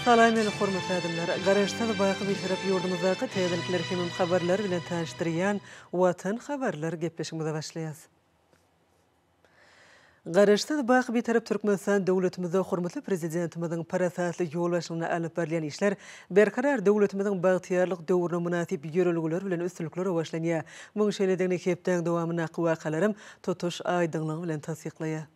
Salam meni hormatly adamlar! Garaşsyz baky Bitarap ýurdumyzdaky täzelikler hemem habarlar bilen tanyşdyrýan Watan habarlar gepleşigimize başlaýas. Garaşsyz, baky Bitarap Türkmenistan döwletimizde hormatly Prezidentimiziň parasatly ýolbaşçylygynda alnyp barylýan işler Berkarar döwletimiziň bagtyýarlyk döwrüne mynasyp ýörelgeler bilen üstünlikli rowaçlanýar. Munuň şeýledigini hepdäň dowamyndaky wakalaram tutuş aýdyňlygy bilen tassyklaýar.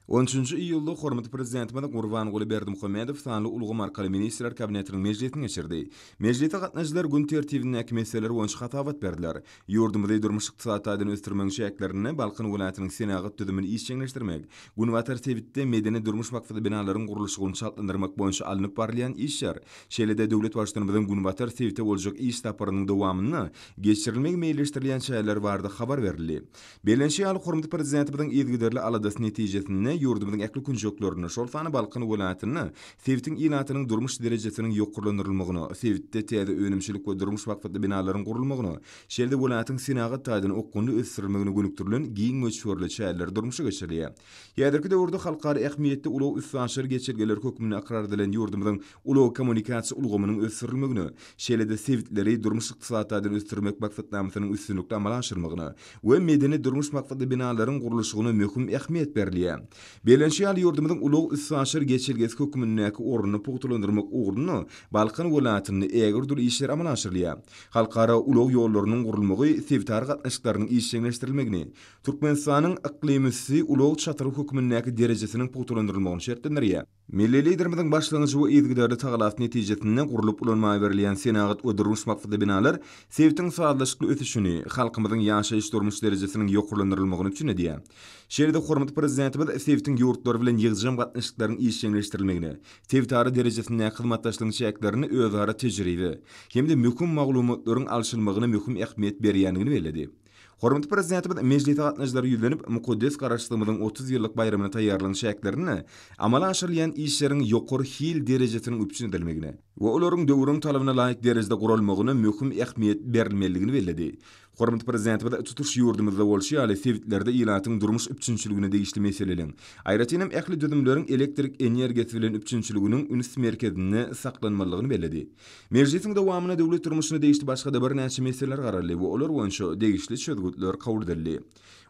On üçünji iýulda hormatly Prezidentimiz Gurbanguly Berdimuhamedow sanly ulgam arkaly Ministrler Kabinetiniň mejlisini geçirdi. Mejlise gatnaşyjylar gün tertibindäki meseleler boýunça hasabat berdiler. Ýurdumyzy durmuş-ykdysady taýdan ösdürmegiň çäklerinde Balkan welaýatynyň senagat düzümini işjeňleşdirmek, günbatar sebitde medeni-durmuş maksatly binalaryň gurluşygyny çaltlandyrmak boýunça alnyp barylýan işler, şeýle-de döwlet Baştutanymyzyň günbatar sebite boljak iş saparynyň dowamynda geçirilmegi meýilleşdirilýän çäreler barada habar berildi. Bellenişi ýaly, hormatly Prezidentimiziň yzygiderli aladasy netijesinde ýurdumyzyň ähli künjeklerinde, şol sanda Balkan welaýatynda sebitiň ilatynyň durmuş derejesiniň ýokarlandyrylmagyna, sebitde täze önümçilik we durmuş maksatly binalaryň gurulmagyna, şeýle-de welaýatyň senagat taýdan okgunly ösdürilmegine gönükdirilen giň möçberli çäreler durmuşa geçirilýär. Häzirki döwürde halkara ähmiýetli ulag-üstaşyr geçelgeleri hökmünde ykrar edilen ýurdumyzyň ulag-kommunikasiýa ulgamynyň ösdürilmegine, şeýle-de sebitleri durmuş-ykdysady taýdan ösdürmek maksatnamasynyň üstünlikli amala aşyrylmagyna we medeni-durmuş maksatly binalaryň gurluşygyna möhüm ähmiýet berilýär. Bellenişi ýaly, ýurdumyzyň ulag-üstaşyr geçelgesi hökmündäki ornuny pugtalandyrmak ugrunda Balkan welaýatynda ägirt uly işler amala aşyrylýar. Halkara ulag ýollarynyň gurulmagy sebitara gatnaşyklarynyň işjeňleşdirilmegini, Türkmenistanyň yklymüsti ulag çatyry hökmündäki derejesiniň pugtalandyrylmagyny şertlendirýär. Milli Liderimiziň başlangyjy we yzygiderli tagallasy netijesinde gurlup ulanmaga berilýän senagat we durmuş maksatly binalar sebitiň sazlaşykly ösüşini, halkymyzyň ýaşaýyş-durmuş derejesiniň ýokarlandyrylmagyny üpjün edýär. Şeýle-de hormatly Prezidentimiz sebitiň ýurtlary bilen ýygjam gatnaşyklaryň işjeňleşdirilmegine, sebitara derejesindäki hyzmatdaşlygyň çäklerinde özara tejribe hem-de möhüm maglumatlaryň alşylmagyna möhüm ähmiýet berýändigini belledi. Hormatly Prezidentimiz mejlise gatnaşyjylara ýüzlenip, mukaddes Garaşsyzlygymyzyň 30 ýyllyk baýramyna taýýarlygyň çäklerinde amala aşyrylýan işleriň ýokary hil derejesiniň üpjün edilmegine we olaryň döwrüň talabyna laýyk derejede guralmagyna möhüm ähmiýet berilmelidigini belledi. Hormatly Prezidentimiz tutuş ýurdumyzda bolşy ýaly, sebitlerde ilatyň durmuş üpjünçiligine degişli meseleleriň, aýratyn hem ähli düzümleriň elektrik energiýasy bilen üpjünçiliginiň üns merkezinde saklanmalydygyny belledi. Mejlisiň dowamynda döwlet durmuşyna degişli başga-da birnäçe meseleler garaldy we olar boýunça degişli çözgütler kabul edildi.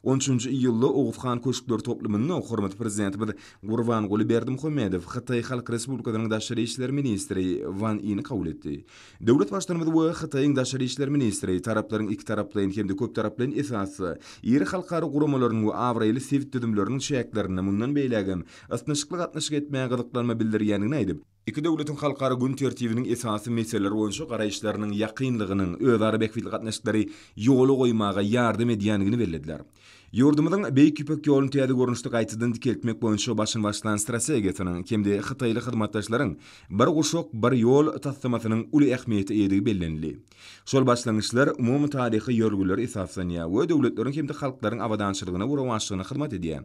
On üçünji iýulda Oguz han köşkleri toplumynda hormatly Prezidentimiz Gurbanguly Berdimuhamedow Hytaý Halk Respublikasynyň daşary işler ministri Wan Ini kabul etdi. Döwlet Baştutanymyz we Hytaýyň daşary işler ministri taraplaryň ikitaraplaýyn hem-de köptaraplaýyn esasda iri halkara guramalarynyň we abraýly sebit düzümleriniň çäklerinde mundan beýlägem ysnyşykly gatnaşyk etmäge gyzyklanma bildirýändigini aýdyp, Iki döwletiň halkara gün tertibiniň esasy meseleleri boýunça garaýyşlarynyň ýakynlygynyň özara bähbitli gatnaşyklary ýola goýmaga ýardam edýändigini bellediler. Ýurdumyzyň Beýik Ýüpek ýoluny täze görnüşde gaýtadan dikeltmek boýunça başyny başlan strategiýasynyň hem-de hytaýly hyzmatdaşlaryň Bir guşak, bir ýol taslamasynyň uly ähmiýete eýedigi bellenildi. Şol başlangyçlar umumy taryhy ýörelgelere esaslanýar we döwletleriň hem-de halklaryň abadançylygyna we rowaçlygyna hyzmat edýär.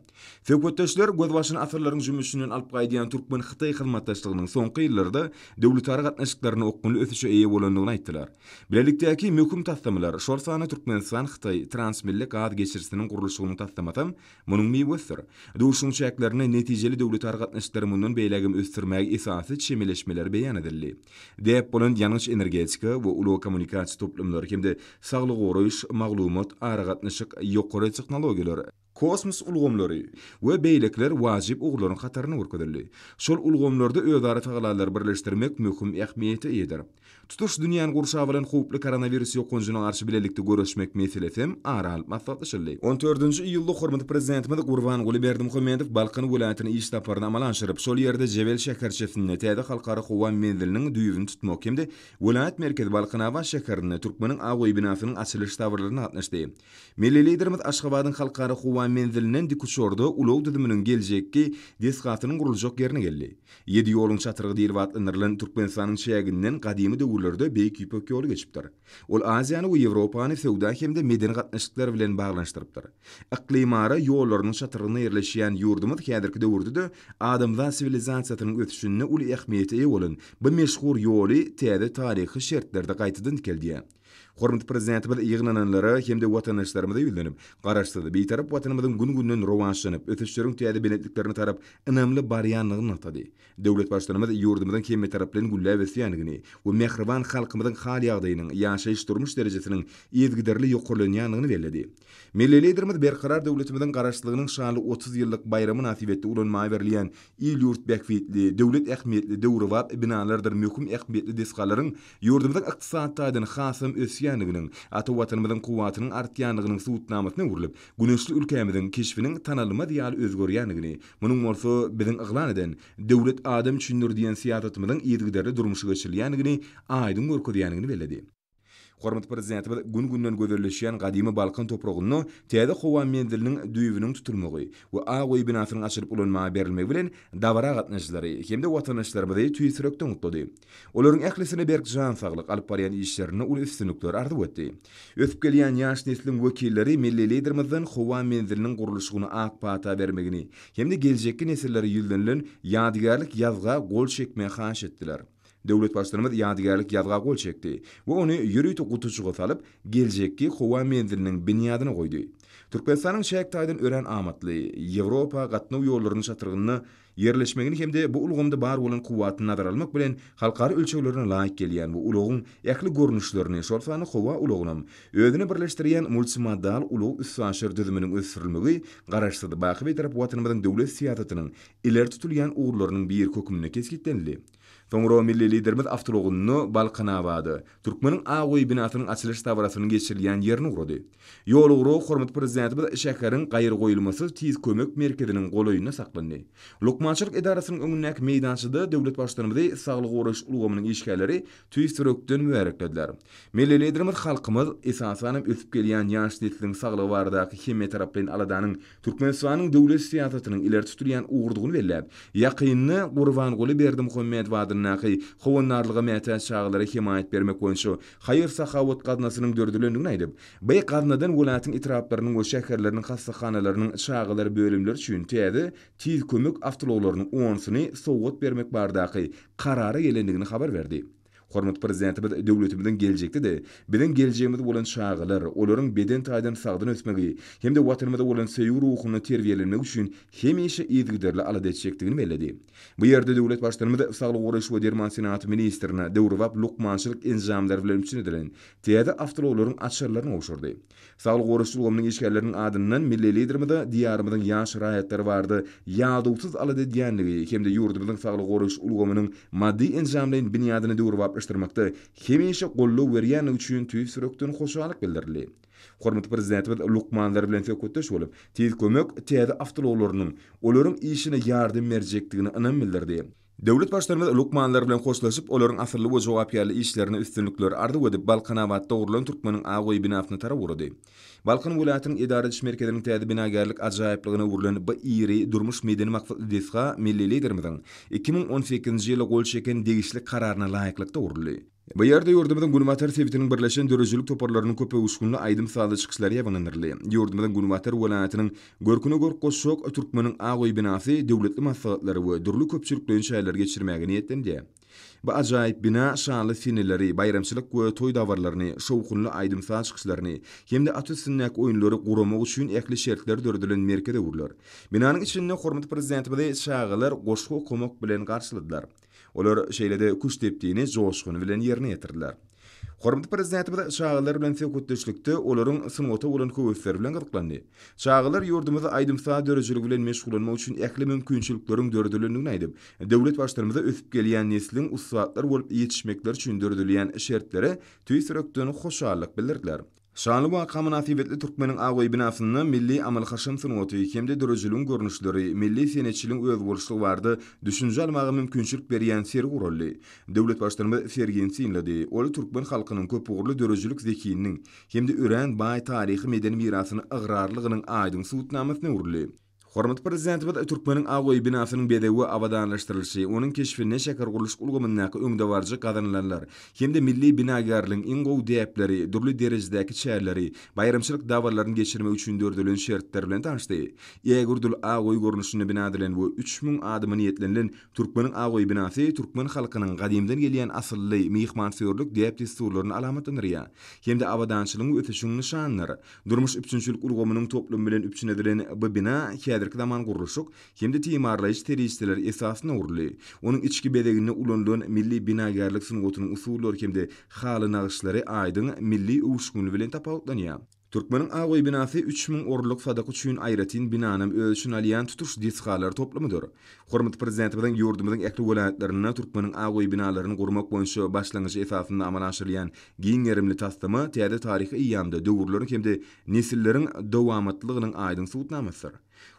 Söhbetdeşler gözbaşyny asyrlaryň jümmüşinden alyp gaýdýan türkmen-hytaý hyzmatdaşlygynyň soňky ýyllarda döwletara gatnaşyklarynda okgunly ösüşe eýe bolandygyny aýtdylar. Bilelikdäki möhüm taslamalar, şol sanda Türkmenistan-Hytaý transmilli gaz geçirijisiniň gurluşygynyň taslamasam munuň miwesidir. Duşuşygyň çäklerinde netijeli döwletara gatnaşyklary mundan beýlägem ösdürmäge esasy çemeleşmeler beýan edildi. Däp bolan ýangyç-energetika we ulag-kommunikasiýa toplumlary hem-de saglygy goraýyş, maglumat, aragatnaşyk, ýokary tehnologiýalar, Kosmos ulgamlary we beýlekiler wajyp ugurlaryň hatarynda görkezildi. Şol ulgamlarda özara tagallalary birleşdirmek möhüm ähmiýete eýedir. Tutuş dünýäni gurşap alan howply koronawirus ýokanjyna garşy bilelikde göreşmek meselesi hem ara alnyp maslahatlaşyldy. On dördünji iýulda hormatly Prezidentimiz Gurbanguly Berdimuhamedow Balkan welaýatyna iş saparyny amala aşyryp, şol ýerde Jebel şäherçesinde täze Halkara howa menziliniň düýbüni tutmak hem-de welaýat merkezi Balkanabat şäherinde Türkmeniň Ak öýi binasynyň açylyş dabaralaryna gatnaşdy. Milli Liderimiz Aşgabadyň Halkara howa menzilinden dikuçarda ulag düzüminiň geljekki desgasynyň guruljak ýerine geldi. Ýedi ýoluň çatrygy diýlip atlandyrylan Türkmenistanyň çäginden gadymy döwürlerde Beýik Ýüpek ýoly geçipdir. Ol Aziýany we Ýewropany söwda hem-de medeni gatnaşyklar bilen baglanyşdyrypdyr. Yklymara ýollarynyň çatrygynda ýerleşýän ýurdumyz häzirki döwürde-de adamzat siwilizasiýasynyň ösüşinde uly ähmiýete eýe bolan bu meşhur ýoly täze taryhy şertlerde gaýtadan dikeldýär. Hormatly Prezidentimiz ýygnananlara hem-de watandaşlarymyza ýüzlenip, Garaşsyz, Bitarap Watanymyzyň gün-günden rowaçlanyp, ösüşleriň täze belentliklerine tarap ynamly barýandygyny nygtady. Döwlet Baştutanymyz ýurdumyzyň hemmetaraplaýyn gülläp ösýändigini we mähriban halkymyzyň hal-ýagdaýynyň, ýaşaýyş-durmuş derejesiniň yzygiderli ýokarlanýandygyny belledi. Milli Liderimiz Berkarar döwletimiziň Garaşsyzlygynyň şanly 30 ýyllyk baýramy mynasybetli ulanmaga berilýän il-ýurt bähbitli, döwlet ähmiýetli döwrebap binalardyr möhüm ähmiýetli desgalaryň ýurdumyzyň ykdysady taýdan hasam ösýändiginiň, ata Watanymyzyň kuwwatynyň artýandygynyň subutnamasyna öwrülip, güneşli ülkämiziň keşbiniň tanalmaz ýaly özgerýändigini, munuň bolsa biziň yglan eden Döwlet adam üçindir diýen syýasatymyzyň yzygiderli durmuşa geçirilýändigini aýdyň görkezýändigini belledi. Hormatly Prezidentimiz gün-günden gözelleşýän gadymy Balkan topragynda täze howa menziliniň düýbüniň tutulmagy we Ak öý binasynyň açylyp ulanmaga berilmegi bilen dabara gatnaşyjylary hem-de watandaşlarymyzy tüýs ýürekden gutlady. Olaryň ählisine berk jan saglyk, alyp barýan işlerinde uly üstünlikler arzuw etdi. Ösüp gelýän ýaş nesliň wekilleri milli Liderimizden howa menziliniň gurluşygyna ak pata bermegini hem-de geljekki nesillere ýüzlenilen ýadygärlik ýazga gol çekmegi haýyş etdiler. Döwlet Baştutanymyz ýadygärlik ýazga gol çekdi we ony ýörite gutujyga salyp, geljekki howa menziliniň binýadyna goýdy. Türkmenistanyň çäk taýdan örän amatly, Ýewropa gatnaw ýollarynyň çatrygynda ýerleşmegini hem-de bu ulgamda bar bolan kuwwatyny nazara almak bilen, halkara ölçeglerine laýyk gelýän we ulagyň ähli görnüşlerini, şol sanda howa ulagynam özüne birleşdirýän multimodal ulag-üstaşyr düzüminiň ösdürilmegi Garaşsyz, baky Bitarap Watanymyzyň döwlet syýasatynyň ileri tutulýan ugurlarynyň biri hökmünde kesgitlenildi. Soňra milli Liderimiz awtoulagynda Balkanabada, Türkmeniň Ak öýi binasynyň açylyş dabarasynyň geçirilýän ýerine ugrady. Ýolugra hormatly Prezidentimiz şäheriň gaýragoýulmasyz tiz kömek merkeziniň golaýynda saklandy. Lukmançylyk edarasynyň öňündäki meýdançada döwlet Baştutanymyzy saglygy goraýyş ulgamynyň işgärleri tüýs ýürekden mübäreklediler. Milli Liderimiz halkymyz, esasanam ösüp gelýän ýaş nesliň saglygy baradaky hemmetaraplaýyn aladanyň Türkmenistanyň döwlet syýasatynyň ileri tutulýan ugurdygyny belläp, ýakynda Gurbanguly Berdimuhamedow adyndaky Howandarlyga mätäç çagalara hemaýat bermek boýunça haýyr-sahawat gaznasynyň döredilendigini aýdyp, bu gaznadan welaýatyň etraplarynyň we şäherleriniň hassahanalarynyň çagalar bölümleri üçin täze Tiz kömek awtoulaglarynyň onusyny sowgat bermek baradaky karara gelendigini habar berdi. Hormatly Prezidentimiz döwletimiziň geljekde-de biziň geljegimiz bolan çagalar, olaryň beden taýdan sagdyn ösmegi hem-de Watanymyza bolan söýgi ruhunda terbiýelenmegi üçin hemişe yzygiderli alada etjekdigini belledi. Bu ýerde döwlet Baştutanymyz Saglygy goraýyş we derman senagaty ministrine döwrebap lukmançylyk enjamlary bilen üpjün edilen täze awtoulaglaryň açarlaryny gowşurdy. Saglygy goraýyş ulgamynyň işgärleriniň adyndan milli Liderimize Diýarymyzyň ýaş raýatlary barada ýadawsyz alada edýändigi hem-de ýurdumyzyň saglygy goraýyş ulgamynyň maddy-enjamlaýyn binýadyny döwrebaplaşdyrmakda hemişe goldaw berýändigi üçin tüýs ýürekden hoşallyk bildirildi. Hormatly Prezidentimiz lukmanlar bilen söhbetdeş bolup, Tiz kömek täze awtoulaglarynyň olaryň işine ýardam berjekdigine ynam bildirdi. Döwlet Baştutanymyz lukmanlar bilen hoşlaşyp, olaryň asylly we jogapkärli işlerinde üstünlikler arzuw edip, Balkanabatda gurlan Türkmeniň ak öýi binasyna tarap ugrady. Balkan welaýatynyň edara ediş merkeziniň täze binagärlik ajaýyplygyna öwrülen bu iri durmuş-medeni maksatly desga milli Liderimiziň 2018-nji ýylda gol çeken degişli Kararyna laýyklykda guruldy. Bu ýerde ýurdumyzyň günbatar sebitiniň birleşen döredijilik toparlarynyň köpöwüşginli aýdym-sazly çykyşlary ýaýbaňlandyryldy. Ýurdumyzyň günbatar welaýatynyň görküne görk goşjak Türkmeniň ak öýi binasy döwletli maslahatlary we dürli köpçülikleýin çäreleri geçirmäge niýetlenilýär. Bu ajaýyp bina şanly seneleri, baýramçylyk we toý dabaralaryny, şowhunly aýdym-saz çykyşlaryny hem-de at üstündäki oýunlary guramak üçin ähli şertler döredilen merkeze öwrüler. Binanyň içinde hormatly Prezidentimizi çagalar goşgy okamak bilen garşyladylar. Olar şeýle-de küştdepdini joşgun bilen ýerine ýetirdiler. Hormatly Prezidentimiz çagalar bilen söhbetdeşlikde olaryň sungata bolan höwesleri bilen gyzyklandy. Çagalar ýurdumyzda aýdym-saz döredijiligi bilen meşgullanmak üçin ähli mümkinçilikleriň döredilendigini aýdyp, döwlet Baştutanymyza ösüp gelýän nesliň ussatlar bolup ýetişmekleri üçin döredilýän şertlere tüýs ýürekden hoşallyk bildirdiler. Şanly waka mynasybetli Türkmeniň ak öýi binasynda milli amaly-haşam sungaty hem-de döredijiligiň görnüşleri, milli senetçiligiň özboluşlygy barada düşünje almaga mümkinçilik berýän sergi guraldy. Döwlet Baştutanymyz sergini synlady. Ol türkmen halkynyň köpugurly döredijilik zehininiň hem-de örän baý taryhy-medeni mirasyna ygrarlygynyň aýdyň subutnamasyna öwrüldi. Hormatly Prezidentimiz Türkmeniň Ak öýi binasynyň bezegi we abadanlaşdyrylyşy, onuň keşbinde şähergurluşyk ulgamyndaky öňdebaryjy gazanylanlar hem-de milli binagärligiň iň gowy däpleri, dürli derejedäki çäreleri, baýramçylyk dabaralaryny geçirmek üçin döredilen şertler bilen tanyşdy. Ägirdül ak öý görnüşinde bina edilen we 3000 adama niýetlenilen Türkmeniň Ak öýi binasy türkmen halkynyň gadymdan gelýän asylly myhmansöýerlik däp-dessurlaryny alamatlandyrýar hem-de abadançylygyň we ösüşiň nyşanydyr. Durmuş üpjünçilik ulgamynyň toplumy bilen üpjün edilen bu bina häzirki zaman gurluşyk hem-de timarlaýyş serişdeleri esasynda guruldy. Onuň içki bezeginde ulanylan milli binagärlik sungatynyň usullary hem-de haly nagyşlary aýdyň milli öwüşginli bilen tapawutlanýar. Türkmeniň Ak öýi binasy 3000 orunlyk sadaka üçin aýratyn binanam öz içine alýan tutuş desgalar toplumydyr. Hormatly Prezidentimiziň ýurdumyzyň ähli welaýatlarynda Türkmeniň Ak öýi binalaryny gurmak boýunça başlangyjy esasynda amala aşyrylýan Giň gerimli taslama täze taryhy eýýamda döwürleriň hem-de nesilleriň dowamatlygynyň aýdyň subutnamasydyr.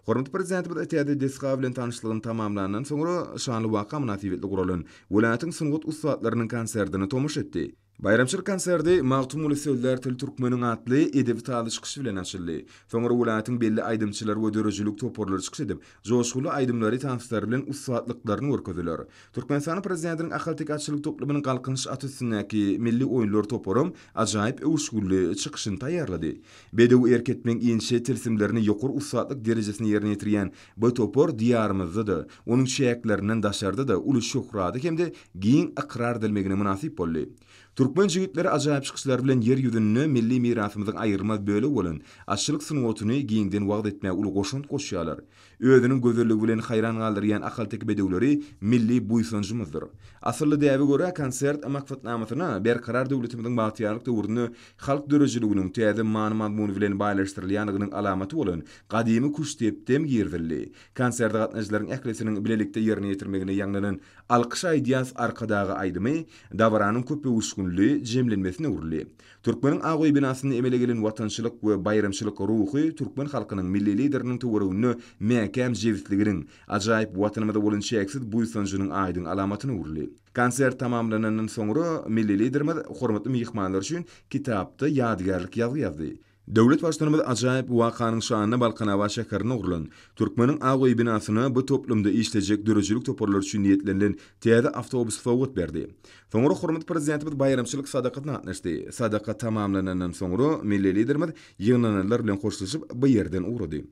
Hormatly Prezidentimiz täze desga bilen tanyşlygyny tamamlandan soňra, şanly waka mynasybetli guralan welaýatyň sungat ussatlarynyň konsertine tomaşa etdi. Baýramçylyk konserti Magtymguly sözlär til türkmeniň atly edebi-sazly çykyş bilen açyldy. Soňra welaýatyň belli aýdymçylary we döredijilik toparlary çykyş edip, joşgunly aýdymlary, tanslary bilen ussatlyklaryny görkezdiler. Türkmenistanyň Prezidentiniň Ahalteke atçylyk toplumynyň Galkynyş at üstündäki milli oýunlar toparam ajaýyp öwüşginli çykyşyny taýýarlady. Bedew erk etmegiň inçe tilsimlerini ýokary ussatlyk derejesinde ýerine ýetirýän bu topar Diýarymyzda-da, onuň çäklerinden daşarda-da uly şöhrata hem-de giň ykrar edilmegine mynasyp boldy. Türkmen jigitleri ajaýyp çykyşlary bilen Ýer ýüzünde milli mirasymyzyň aýrylmaz bölegi bolan atçylyk sungatyny giňden wagyz etmäge uly goşant goşýarlar. Özüniň gözelligi bilen haýran galdyrýan ahalteke bedewleri milli buýsanjymyzdyr. Asylly däbe görä, konsert maksatnamasyna Berkarar döwletimiziň bagtyýarlyk döwründe halk döredijiliginiň täze many-mazmuny bilen baýlaşdyrylýandygynyň alamaty bolan gadymy küştdepdem girizildi. Konserte gatnaşyjylaryň ählisiniň bilelikde ýerine ýetirmeginde ýaňlanan Alkyş aýdýas Arkadaga aýdymy dabaranyň köpöwüşginli jemlenmesine öwrüldi. Türkmeniň Ak öýi binasynda emele gelen watançylyk we baýramçylyk ruhy türkmen halkynyň Milli Lideriniň töwereginde mäkäm jebisliginiň, ajaýyp Watanymyza bolan çäksiz buýsanjynyň aýdyň alamatyna öwrüldi. Konsert tamamlanandan soňra Milli Liderimiz hormatly myhmanlar üçin kitapda ýadygärlik ýazgy ýazdy. Döwlet Baştutanymyz ajaýyp wakanyň şanyna Balkanabat şäherinde gurlan Türkmeniň Ak öýi binasyna bu toplumda işlejek döredijilik toparlary üçin niýetlenilen täze awtobusy sowgat berdi. Soňra hormatly Prezidentimiz baýramçylyk sadakasyna gatnaşdy. Sadaka tamamlanandan soňra milli Liderimiz ýygnananlar bilen hoşlaşyp, bu ýerden ugrady.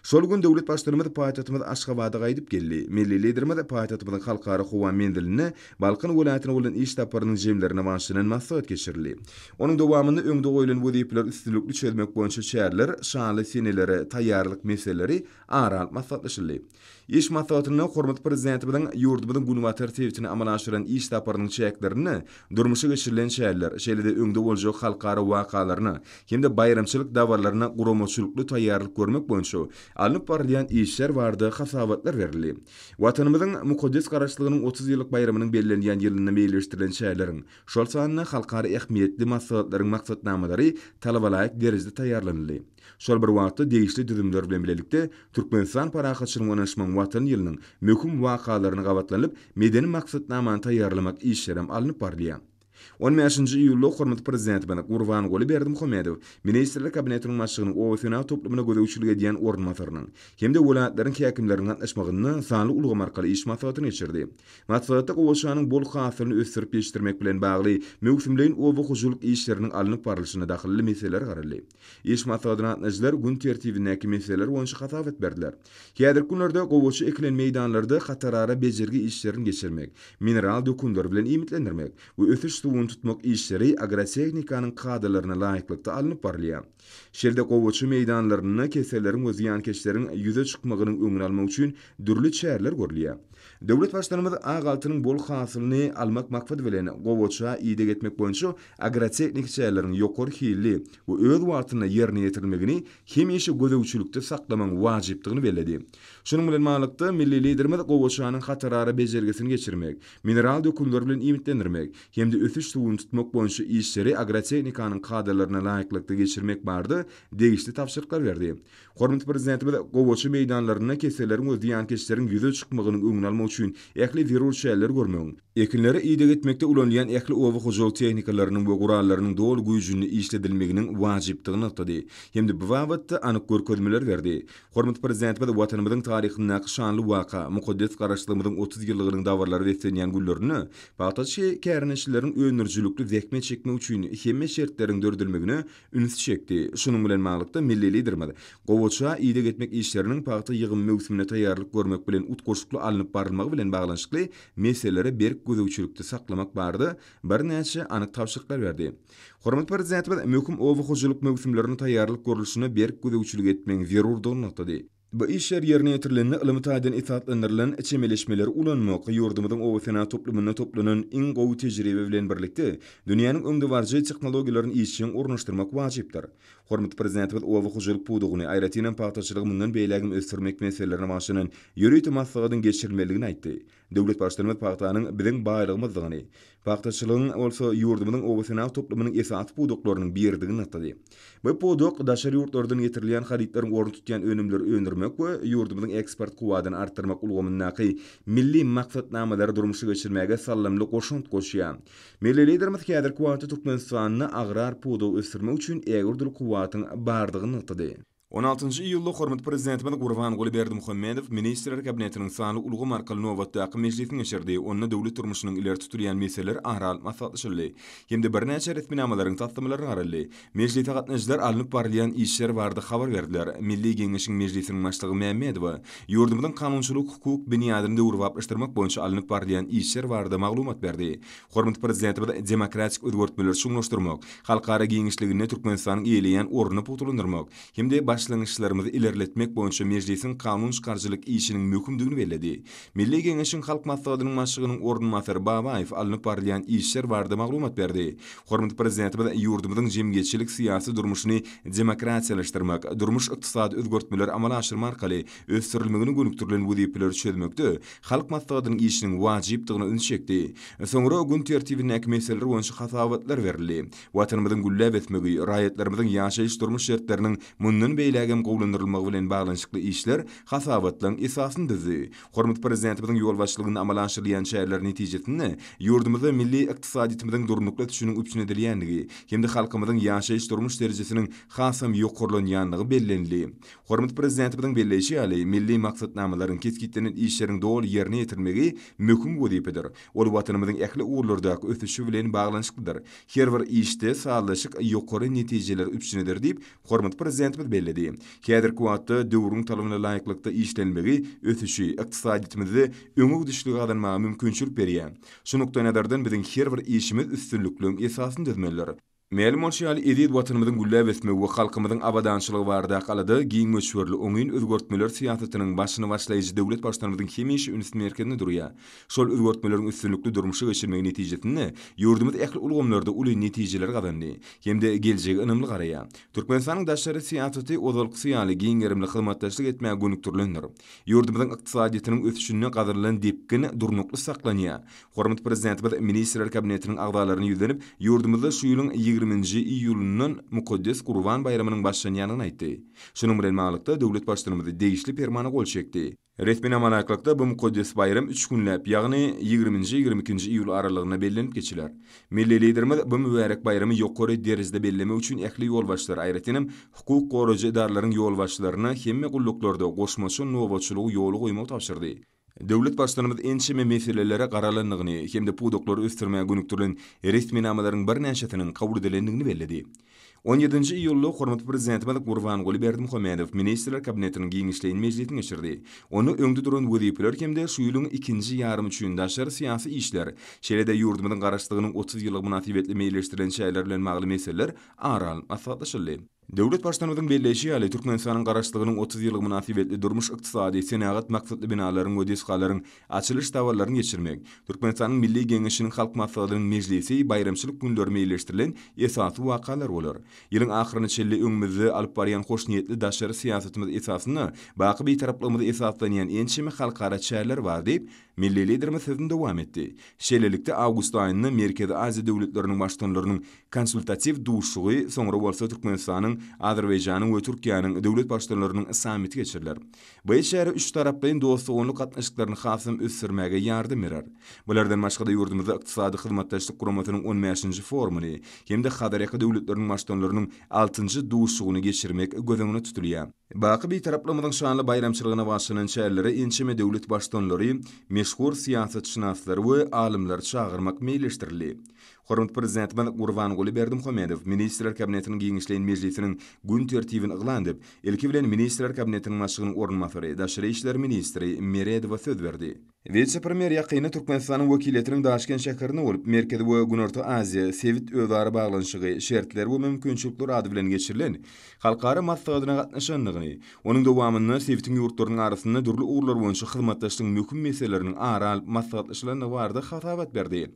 Şol gün döwlet Baştutanymyz paýtagtymyz Aşgabada gaýdyp geldi. Milli Liderimiz paýtagtymyzyň Halkara howa menzilinde Balkan welaýatyna bolan iş saparynyň jemlerine bagyşlanan maslahat geçirildi. Onuň dowamynda öňde goýlan wezipeleri üstünlikli çözmek boýunça çäreler, şanly senelere taýýarlyk meseleleri ara alyp maslahatlaşyldy. Iş maslahatynda hormatly Prezidentimiziň ýurdumyzyň günbatar sebitine amala aşyran iş saparynyň çäklerinde durmuşa geçirilen çäreler, şeýle-de öňde boljak halkara wakalaryna hem-de baýramçylyk dabaralaryna guramaçylykly taýýarlyk görmek boýunça alnyp barylýan işler barada hasabatlar berildi. Watanymyzyň mukaddes Garaşsyzlygynyň 30 ýyllyk baýramynyň bellenilýän ýylynda meýilleşdirilen çäreleriň, şol sanda halkara ähmiýetli maslahatlaryň maksatnamalary talabalaýyk derejede taýýarlanyldy. Şol bir wagtda, degişli düzümler bilen bilelikde, Türkmenistan Parahatçylygyň we ynanyşmagyň Watany ýylynyň möhüm wakalaryna gabatlanyp, medeni maksatnamany taýýarlamak işlerem alnyp barylýar. On bäşinji iýulda hormatly Prezidentimiz Gurbanguly Berdimuhamedow Ministrler Kabinetiniň Başlygynyň oba-senagat toplumyna gözegçilik edýän orunbasarynyň hem-de welaýatlaryň häkimleriniň gatnaşmagynda sanly ulgam arkaly iş maslahatyny geçirdi. Maslahatda gowaçanyň bol hasylyny ösdürip ýetişdirmek bilen bagly möwsümleýin oba hojalyk işleriniň alnyp barlyşyna dahylly meseleler garaldy. Iş maslahatyna gatnaşyjylar gün tertibindäki meseleler boýunça hasabat berdiler. Häzirki günlerde gowaça ekilen meýdanlarda hatarara bejergi işlerini geçirmek, mineral dökünler bilen iýmitlendirmek we ösüş suwuny tutmak işleri agrotehnikanyň kadalaryna laýyklykda alnyp barylýar. Şeýle-de gowaça meýdanlarynda keselleriň we zyýankeşleriň ýüze çykmagynyň öňüni almak üçin dürli çäreler görülýär. Döwlet Baştutanymyz ak altynyň bol hasylyny almak maksady bilen gowaça ideg etmek boýunça agrotehniki çäreleriň ýokary hilli we öz wagtynda ýerine ýetirilmegini hemişe gözegçilikde saklamagyň wajypdygyny belledi. Şunuň bilen baglylykda, milli Liderimiz gowaçanyň hatarara bejergisini geçirmek, mineral dökünler bilen iýmitlendirmek hem-de ösüş suwuny tutmak boýunça işleri agrotehnikanyň kadalaryna laýyklykda geçirmek barada degişli tabşyryklar berdi. Hormatly Prezidentimiz gowaça meýdanlarynda keselleriň we zyýankeşleriň ýüze çykmagynyň öňüni almak. almak üçin ähli zerur çäreleri görmegiň, ekinlere ideg etmekde ulanylýan ähli oba hojalyk tehnikalarynyň we gurallarynyň doly güýjünde işledilmeginiň wajypdygyny nygtady hem-de bu babatda anyk görkezmeleri berdi. Hormatly Prezidentimiz Watanymyzyň taryhyndaky şanly waka, mukaddes Garaşsyzlygymyzyň 30 ýyllygynyň dabaralary beslenýän günlerinde pagtaçy kärendeçileriň öndürijilikli zähmet çekmegi üçin hemme şertleriň döredilmegine üns çekdi. Şunuň bilen baglylykda, milli Liderimiz gowaça ideg etmek işleriniň pagta ýygymy möwsümine taýýarlyk görmek bilen utgaşykly alnyp barylmagy bilen baglanyşykly meseleleri berk gözegçilikde saklamak barada birnäçe anyk tabşyryklar berdi. Hormatly Prezidentimiz möhüm oba hojalyk möwsümlerine taýýarlyk görlüşine berk gözegçilik etmegiň zerurdygyny nygtady. Bu işler ýerine ýetirilende ylmy taýdan esaslandyrylan çemeleşmeleri ulanmak, ýurdumyzyň oba-senagat toplumynda toplanan iň gowy tejribe bilen birlikde, dünýäniň öňdebaryjy tehnologiýalaryny işjeň ornaşdyrmak wajypdyr. Hormatly Prezidentimiz oba hojalyk pudagyny, aýratynam pagtaçylygy mundan beýlägem ösdürmek meselelerine bagyşlanan ýörite maslahatyň geçirilmelidigini aýtdy. Döwlet Baştutanymyz pagtanyň biziň baýlygymyzdygyny, pagtaçylygyň bolsa ýurdumyzyň obasenagat toplumynyň esasy pudaklarynyň biridigini nygtady. Bu pudak daşary ýurtlardan getirilýän harytlaryň ornuny tutýan önümleri öndürmek we ýurdumyzyň eksport kuwwatyny artdyrmak ulgamyndaky milli maksatnamalary durmuşa geçirmäge saldamly goşant goşýar. Milli Liderimiz häzirki wagtda Türkmenistanda agrar pudagy ösdürmek üçin ägirt uly kuwwatyň bardygyny nygtady. 16 iýulda hormatly Prezidentimiz Gurbanguly Berdimuhamedow Ministrler Kabinetiniň sanly ulgam arkaly nobatdaky mejlisini geçirdi, onda döwlet durmuşynyň ileri tutulýan meseleleri ara alyp maslahatlaşyldy hem-de birnäçe resminamalaryň taslamalary garaldy. Mejlise gatnaşyjylar alnyp barylýan işler barada habar berdiler. Milli Geňeşiň Mejlisiniň Başlygy Mämmedowa ýurdumyzyň kanunçylyk-hukuk binýadyny döwrebaplaşdyrmak boýunça alnyp barylýan işler barada maglumat berdi. Hormatly Prezidentimiz demokratik özgertmeleri çuňlaşdyrmak, halkara giňişliginde Türkmenistanyň eýeleýän ornuny pugtalandyrmak hem-de başlangyçlarymyzy ilerletmek boýunça Mejlisiň kanun çykaryjylyk işiniň möhümdigini belledi. Milli Geňeşiň Halk Maslahatynyň Başlygynyň orunbasary Babaýew alnyp barylýan işler barada maglumat berdi. Hormatly Prezidentimiz ýurdumyzyň jemgyýetçilik-syýasy durmuşyny demokratiýalaşdyrmak, durmuş-ykdysady özgertmeleri amala aşyrmak arkaly ösdürilmegine gönükdirilen wezipeleri çözmekde Halk Maslahatynyň işiniň wajypdygyna üns çekdi. Soňra gün tertibindäki meseleler boýunça hasabatlar berildi. Watanymyzyň gülläp ösmegi, raýatlarymyzyň ýaşaýyş-durmuş şertleriniň mundan beýlägem gowulandyrylmagy bilen baglanyşykly işler hasabatlaryň esasyny düzdi. Hormatly Prezidentimiziň ýolbaşçylygynda amala aşyrylýan çäreler netijesinde ýurdumyzda milli ykdysadyýetimiziň durnukly ösüşiniň üpjün edilýändigi hem-de halkymyzyň ýaşaýyş-durmuş derejesiniň hasam ýokarlanýandygy bellenildi. Hormatly Prezidentimiziň belleýşi ýaly, milli maksatnamalaryň, kesgitlenen işleriň doly ýerine ýetirilmegi möhüm wezipedir. Ol Watanymyzyň ähli ugurlardaky ösüşi bilen baglanyşyklydyr. Her bir işde sazlaşyk ýokary netijeleri üpjün eder diýip, hormatly Prezidentimiz belledi. Häzirki wagtda döwrüň talabyna laýyklykda işlenmegi ösüşi, ykdysadyýetimizde öňe gidişligi gazanmaga mümkinçilik berýär. Şu nukdaýnazardan biziň her bir işimiz üstünlikligiň esasyny düzmelidir. Mälim bolşy ýaly, eziz Watanymyzyň gülläp ösmegi we halkymyzyň abadançylygy baradaky alada giň möçberli oňyn özgertmeler syýasatynyň başyny başlaýjy döwlet Baştutanymyzyň hemişe üns merkezinde durýar. Şol özgertmeleriň üstünlikli durmuşa geçirilmegi netijesinde, ýurdumyz ähli ulgamlarda uly netijeleri gazandy hem-de geljege ynamly garaýar. Türkmenistanyň daşary syýasaty ozalkysy ýaly giň gerimli hyzmatdaşlyk etmäge gönükdirilendir. Ýurdumyzyň ykdysadyýetiniň ösüşinde gazanylan depgin durnukly saklanýar. Hormatly Prezidentimiz Ministrler Kabinetiniň agzalaryna ýüzlenip, ýurdumyzda şu ýylyň ýigriminji iýulyndan mukaddes Gurban baýramynyň başlanýandygyny aýtdy. Şunuň bilen baglylykda, döwlet Baştutanymyz degişli Permana gol çekdi. Resminama laýyklykda, bu mukaddes baýram üç günläp, ýagny ýigriminji, 22-nji iýul aralygynda bellenip geçiler. Milli Liderimiz bu mübärek baýramy ýokary derejede bellemek üçin ähli ýolbaşçylara, aýratynam, hukuk goraýjy edaralaryň ýolbaşçylaryna hemme gulluklarda goşmaça nobatçylygy ýola goýmagy tabşyrdy. Döwlet Baştutanymyz ençeme meselelere garalandygyny hem-de pudaklary ösdürmäge gönükdirilen resminamalaryň birnäçesiniň kabul edilendigini belledi. On ýedinji iýulda hormatly Prezidentimiz Gurbanguly Berdimuhamedow Ministrler Kabinetiniň giňişleýin mejlisini geçirdi. Onda öňde duran wezipeler hem-de şu ýylyň ikinji ýarymy üçin daşary syýasy işler, şeýle-de ýurdumyzyň Garaşsyzlygynyň 30 ýyllygy mynasybetli meýilleşdirilen çäreler bilen bagly meseleler ara alnyp maslahatlaşyldy. Döwlet Baştutanymyzyň belleýşi ýaly, Türkmenistanyň Garaşsyzlygynyň 30 ýyllygy mynasybetli durmuş-ykdysady, senagat maksatly binalaryň we desgalaryň açylyş dabaralaryny geçirmek, Türkmenistanyň Milli Geňeşiniň Halk Maslahatynyň mejlisi baýramçylyk günleri meýilleşdirilen esasy wakalar boldy. bolar. Ýylyň ahyryna çenli öňümizde alyp barýan hoşniýetli daşary syýasatymyz esasynda baky Bitaraplygymyza esaslanýan ençeme halkara çäreler bar diýip, milli Liderimiz sözüni dowam etdi. Şeýlelikde, awgust aýynda Merkezi Aziýa döwletleriniň Baştutanlarynyň Konsultatiw duşuşygy, soňra bolsa Türkmenistanyň, Azerbaýjanyň we Türkiýäniň döwlet Baştutanlarynyň sammiti geçiriler. Bu çäre üçtaraplaýyn dost-doganlyk gatnaşyklaryny hasam ösdürmäge ýardam berer. Bulardan başga-da ýurdumyzda Ykdysady Hyzmatdaşlyk Guramasynyň on bäşinji forumyny hem-de Hazarýaka döwletleriniň Baştutanlarynyň altynjy duşuşygyny geçirmek göz öňünde tutulýar. Baky Bitaraplygymyzyň şanly baýramçylygyna bagyşlanan çärelere ençeme döwlet Baştutanlary, meşhur syýasatşynaslary we alymlary çagyrmak meýilleşdirildi. Hormatly Prezidentimiz Gurbanguly Berdimuhamedow Ministrler Kabinetiniň giňişleýin mejlisiniň gün tertibini yglan edip, ilki bilen Ministrler Kabinetiniň Başlygynyň orunbasary, daşary işler ministri Meredowa söz berdi. Wise-premýer ýakynda Türkmenistanyň wekiliýetiniň Daşkent şäherinde bolup, Merkezi we Günorta Aziýa, sebit özara baglanyşygy, şertler we mümkinçilikler ady bilen geçirilen halkara maslahatyna gatnaşandygyny, onuň dowamynda sebitiň ýurtlarynyň arasynda dürli ugurlar boýunça hyzmatdaşlygyň möhüm meseleleriniň ara alyp maslahatlaşylandygy barada hasabat berdi.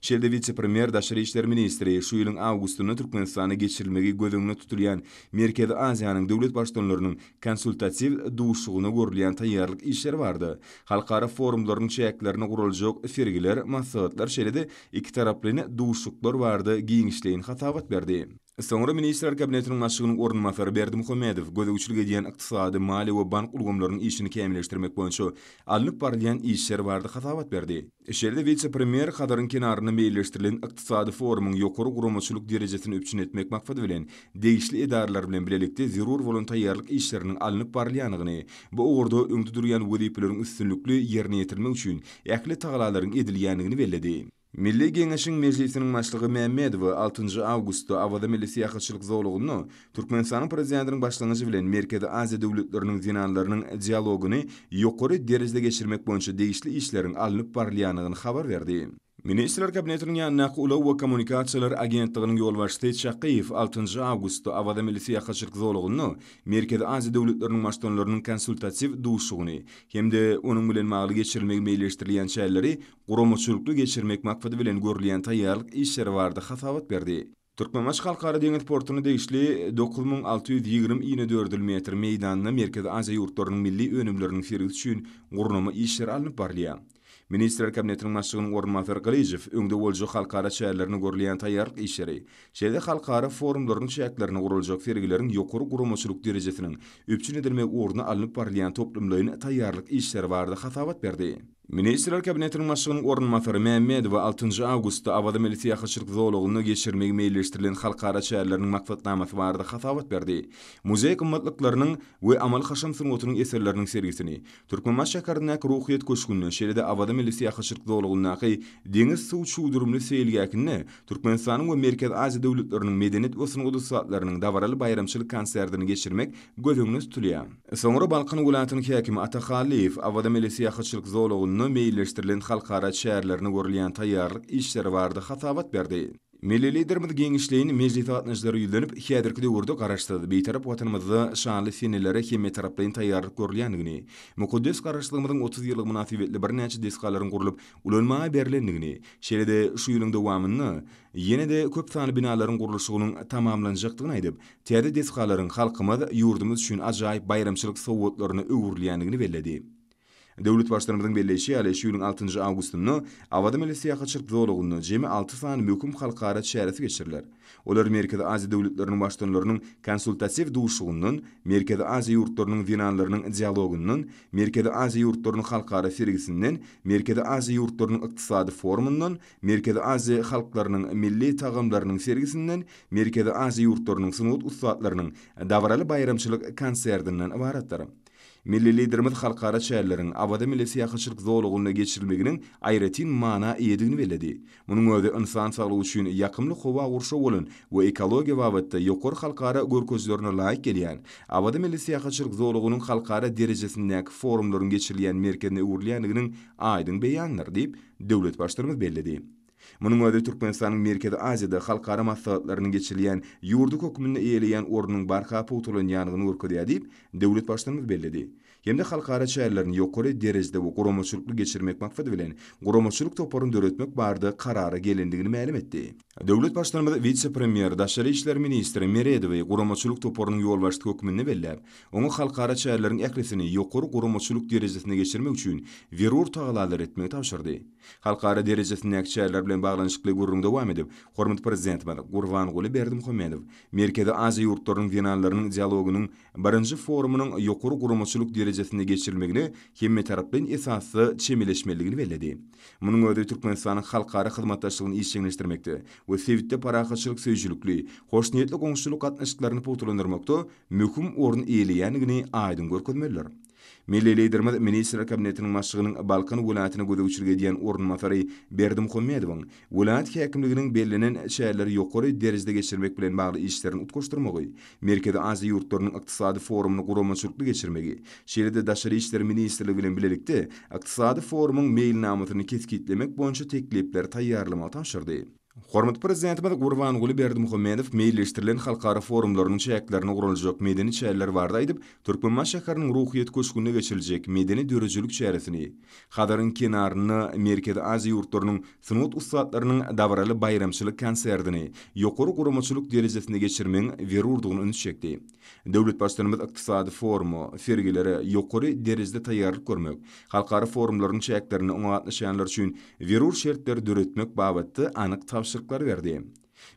Şeýle-de wise-premýer, daşary işler ministri şu ýylyň awgustynda Türkmenistanda geçirilmegi göz öňünde tutulýan Merkezi Aziýanyň döwlet Baştutanlarynyň Konsultatiw duşuşygyna görülýän taýýarlyk işleri barada, halkara forumlarynyň çäklerinde guraljak sergiler, maslahatlar, şeýle-de ikitaraplaýyn duşuşyklar barada giňişleýin hasabat berdi. Soňra Ministrler Kabinetiniň Başlygynyň orunbasary Berdimuhamedow gözegçilik edýän ykdysady, maliýe we bank ulgamlarynyň işini kämilleşdirmek boýunça alnyp barylýan işler barada hasabat berdi. Şeýle-de wise-premýer Hazaryň kenarynda meýilleşdirilen ykdysady forumyň ýokary guramaçylyk derejesini üpjün etmek maksady bilen, degişli edaralar bilen bilelikde zerur bolan taýýarlyk işleriniň alnyp barylýandygyny, bu ugurda öňde durýan wezipeleriň üstünlikli ýerine ýetirilmegi üçin ähli tagallalaryň edilýändigini belledi. Milli Geňeşiň Mejlisiniň Başlygy Mämmedowa altynjy awgustda Awaza milli syýahatçylyk zolagynda Türkmenistanyň Prezidentiniň başlangyjy bilen Merkezi Aziýa döwletleriniň zenanlarynyň dialogyny ýokary derejede geçirmek boýunça degişli işleriň alnyp barylýandygyny habar berdi. Ministrler Kabinetiniň ýanyndaky Ulag we kommunikasiýalar agentliginiň ýolbaşçysy Çakyýew altynjy awgustda Awaza milli syýahatçylyk zolagynda Merkezi Aziýa döwletleriniň Baştutanlarynyň konsultatiw duşuşygyny hem-de onuň bilen bagly geçirilmegi meýilleşdirilýän çäreleri guramaçylykly geçirmek maksady bilen görülýän taýýarlyk işleri barada hasabat berdi. Türkmenbaşy Halkara deňiz portuna degişli 9620 inedördül metr meýdanda Merkezi Aziýa ýurtlarynyň milli önümleriniň sergisi üçin gurnama işleri alnyp barylýar. Ministrler Kabinetiniň Başlygynyň orunbasary Gylyjow öňde boljak halkara çärelerine görülýän taýýarlyk işleri, şeýle-de halkara forumlarynyň çäklerinde guraljak sergileriň ýokary guramaçylyk derejesiniň üpjün edilmegi ugrunda alnyp barylýan toplumlaýyn taýýarlyk işleri barada hasabat berdi. Ministrler Kabinetiniň Başlygynyň orunbasary Mämmedowa altynjy awgustda Awaza milli syýahatçylyk zolagynda geçirilmegi meýilleşdirilen halkara çäreleriniň maksatnamasy barada hasabat berdi. Muzeý gymmatlyklarynyň we amaly-haşam sungatynyň eserleriniň sergisini Türkmenbaşy şäherindäki Ruhyýet köşgünde, şeýle-de Awaza milli syýahatçylyk zolagyndaky deňiz suw çüwdürimli seýilgähinde Türkmenistanyň we Merkezi Aziýa döwletleriniň medeniýet we sungat ussatlarynyň dabaraly baýramçylyk konsertini geçirmek göz öňünde tutulýar. Soňra Balkan welaýatynyň häkimi Ata Hallyýew Awaza milli syýahatçylyk zolagynda meýilleşdirilen halkara çärelerine görülýän taýýarlyk işleri barada hasabat berdi. Milli Liderimiz giňişleýin mejlise gatnaşyjylara ýüzlenip, häzirki döwürde Garaşsyz, Bitarap Watanymyzda şanly senelere hemmetaraplaýyn taýýarlyk görülýändigini, mukaddes Garaşsyzlygymyzyň 30 ýyllygy mynasybetli birnäçe desgalaryň gurlup ulanmaga berlendigini, şeýle-de şu ýylyň dowamynda ýene-de köp sanly binalaryň gurluşygynyň tamamlanjakdygyny aýdyp, Täze desgalaryň halkymyz, ýurdumyz üçin ajaýyp baýramçylyk sowgatlaryna öwrülýändigini belledi. Döwlet Baştutanymyzyň belleýşi ýaly, şu ýylyň altynjy awgustynda Awaza milli syýahatçylyk zolagynda jemi alty sany möhüm halkara çäresi geçiriler. Olar Merkezi Aziýa döwletleriniň Baştutanlarynyň Konsultatiw duşuşygyndan, Merkezi Aziýa ýurtlarynyň zenanlarynyň dialogyndan, Merkezi Aziýa ýurtlarynyň halkara sergisinden, Merkezi Aziýa ýurtlarynyň ykdysady forumyndan, Merkezi Aziýa halklarynyň milli tagamlarynyň sergisinden, Merkezi Aziýa ýurtlarynyň sungat ussatlarynyň dabaraly baýramçylyk konsertinden ybaratdyr. Milli Liderimiz halkara çäreleriň Awaza milli syýahatçylyk zolagynda geçirilmeginiň aýratyn mana eýedigini belledi. Munuň özi ynsan saglygy üçin ýakymly howa gurşawy bolan we ekologiýa babatda ýokary halkara görkezijilerine laýyk gelýän Awaza milli syýahatçylyk zolagynyň halkara derejesindäki forumlaryň geçirilýän merkezine öwrülýändiginiň aýdyň beýanydyr diýip, döwlet Baştutanymyz belledi. Munuň özi Türkmenistanyň Merkezi Aziýada halkara maslahatlarynyň geçirilýän ýurdy hökmünde eýeleýän ornunyň barha pugtalanýandygyny görkezýär diýip, döwlet Baştutanymyz belledi. hem-de halkara çärelerini ýokary derejede we guramaçylykly geçirmek maksady bilen, guramaçylyk toparyny döretmek barada karara gelendigini mälim etdi. Döwlet Baştutanymyz wise-premýer, daşary işler ministri Meredowy guramaçylyk toparynyň ýolbaşçysy hökmünde belläp, oňa halkara çäreleriň ählisini ýokary guramaçylyk derejesinde geçirmek üçin zerur tagallalary etmegi tabşyrdy. Halkara derejesindäki çäreler bilen baglanyşykly gürrüň dowam edip, hormatly Prezidentimiz Gurbanguly Berdimuhamedow Merkezi Aziýa ýurtlarynyň zenanlarynyň dialogynyň birinji forumynyň ýokary guramaçylyk derejesinde geçirilmegine hemmetaraplaýyn esasda çemeleşmelidigini belledi. Munuň özi Türkmenistanyň halkara hyzmatdaşlygyny işjeňleşdirmekde we sebitde parahatçylyk söýüjilikli, hoşniýetli goňşuçylyk gatnaşyklaryny pugtalandyrmakda möhüm orun eýeleýändigini aýdyň görkezmelidir. Milli Liderimiz Ministrler Kabinetiniň Başlygynyň Balkan welaýatyna gözegçilik edýän orunbasary Berdimuhamedowyň welaýat häkimliginiň bellenen çäreleri ýokary derejede geçirmek bilen bagly işlerini utgaşdyrmagy, Merkezi Aziýa ýurtlarynyň ykdysady forumyny guramaçylykly geçirmegi, şeýle-de Daşary işler ministrligi bilen bilelikde ykdysady forumyň meýilnamasyny kesgitlemek boýunça teklipleri taýýarlamagy tabşyrdy. Hormatly Prezidentimiz Gurbanguly Berdimuhamedow meýilleşdirilen halkara forumlarynyň çäklerinde guraljak medeni çäreler barada aýdyp, Türkmenbaşy şäheriniň Ruhyýet köşgünde geçiriljek medeni-döredijilik çäresini, Hazaryň kenarynda Merkezi Aziýa ýurtlarynyň sungat ussatlarynyň dabaraly baýramçylyk konsertini ýokary guramaçylyk derejesinde geçirmegiň zerurdygyna üns çekdi. Döwlet Baştutanymyz ykdysady foruma, sergilere ýokary derejede taýýarlyk görmek, halkara forumlarynyň çäklerinde oňa gatnaşýanlar üçin zerur şertleri döretmek babatda anyk tabşyryklary berdi.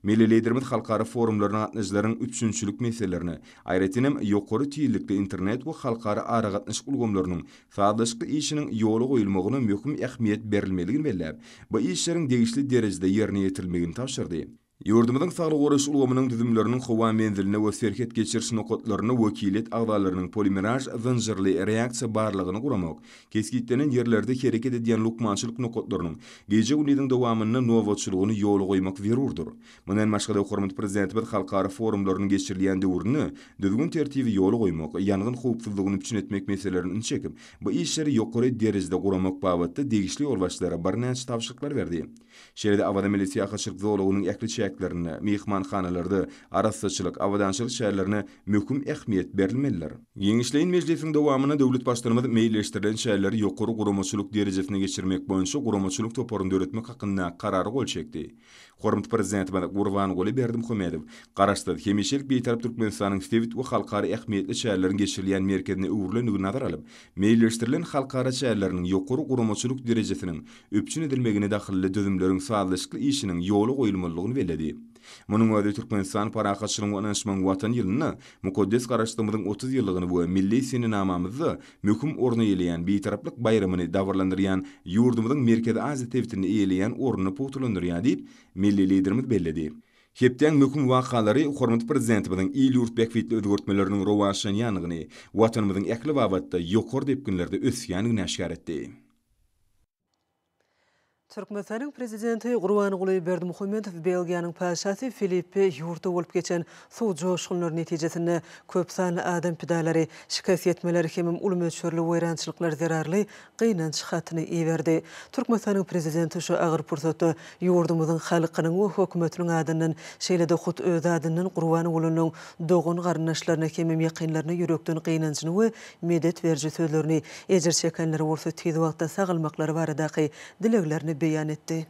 Milli Liderimiz halkara forumlaryna gatnaşyjylaryň üpjünçilik meselelerine, aýratyn hem, ýokary tizlikli internet we halkara aragatnaşyk ulgamlarynyň sazlaşykly işiniň ýola goýulmagyna möhüm ähmiýet berilmelidigini belläp, bu işleriň degişli derejede ýerine ýetirilmegini tabşyrdy. Ýurdumyzyň saglygy goraýyş ulgamynyň düzümleriniň howa menziline we serhet geçiriş nokatlaryna wekiliýet agzalarynyň polimeraž zynjyrly reaksiýa barlagyny guramak, kesgitlenen ýerlerde hereket edýän lukmançylyk nokatlarynyň gije-gündiziň dowamynda nobatçylygyny ýola goýmak zerurdyr. Mundan başga-da, hormatly Prezidentimiz halkara forumlarynyň geçirilýän döwründe düzgün-tertibi ýola goýmak, ýangyn howpsuzlygyny üpjün etmek meselelerine üns çekip, bu işleri ýokary derejede guramak babatda degişli ýolbaşçylara birnäçe tabşyryklary berdi. Şeýle-de Awaza milli syýahatçylyk zolagynyň ähli çäklerinde, myhmanhanalarda arassaçylyk, abadançylyk çärelerine möhüm ähmiýet berilmelidir. Giňişleýin mejlisiň dowamynda döwlet Baştutanymyz meýilleşdirilen çäreleri ýokary guramaçylyk derejesinde geçirmek boýunça guramaçylyk toparyny döretmek hakynda Karara gol çekdi. Hormatly Prezidentimiz Gurbanguly Berdimuhamedow Garaşsyz, hemişelik Bitarap Türkmenistanyň sebit we halkara ähmiýetli çäreleriň geçirilýän merkezine öwrülendigini nazara alyp, meýilleşdirilen halkara çäreleriniň ýokary guramaçylyk derejesiniň üpjün edilmegine dahylly düzümleriň sazlaşykly işiniň ýola goýulmalydygyny belledi. Munuň özi Türkmenistan parahatçylygyň we ynanyşmagyň Watany ýylynda mukaddes Garaşsyzlygymyzyň 30 ýyllygyny we milli senenamamyzda möhüm orun eýeleýän Bitaraplyk baýramyny dabaralandyrýan ýurdumyzyň Merkezi Aziýa sebitinde eýeleýän ornuny pugtalandyrýar diýip, milli Liderimiz belledi. Hepdäň möhüm wakalary hormatly Prezidentimiziň il-ýurt bähbitli özgertmeleriniň rowaçlanýandygyny, Watanymyzyň ähli babatda ýokary depginlerde ösýändigini äşgär etdi. Türkmenistanyň Prezidenti Gurbanguly Berdimuhamedow Belgiýanyň Patyşasy Filippe ýurtda bolup geçen suw joşgunlary netijesinde köp sanly adam pidalary, şikes ýetmeler hemem uly möçberli weýrançylyklar zerarly gynanç hatyny iberdi. Türkmenistanyň Prezidenti şu agyr pursatda ýurdumyzyň halkynyň we hökümetiniň adyndan, şeýle-de hut öz adyndan gurban bolanlaryň dogan-garyndaşlaryna hemem ýakynlaryna ýürekden gynanjyny we medet beriji sözlerini, ejir çekenlere bolsa tiz wagtda sagalmaklary baradaky dileglerini beýan etdi.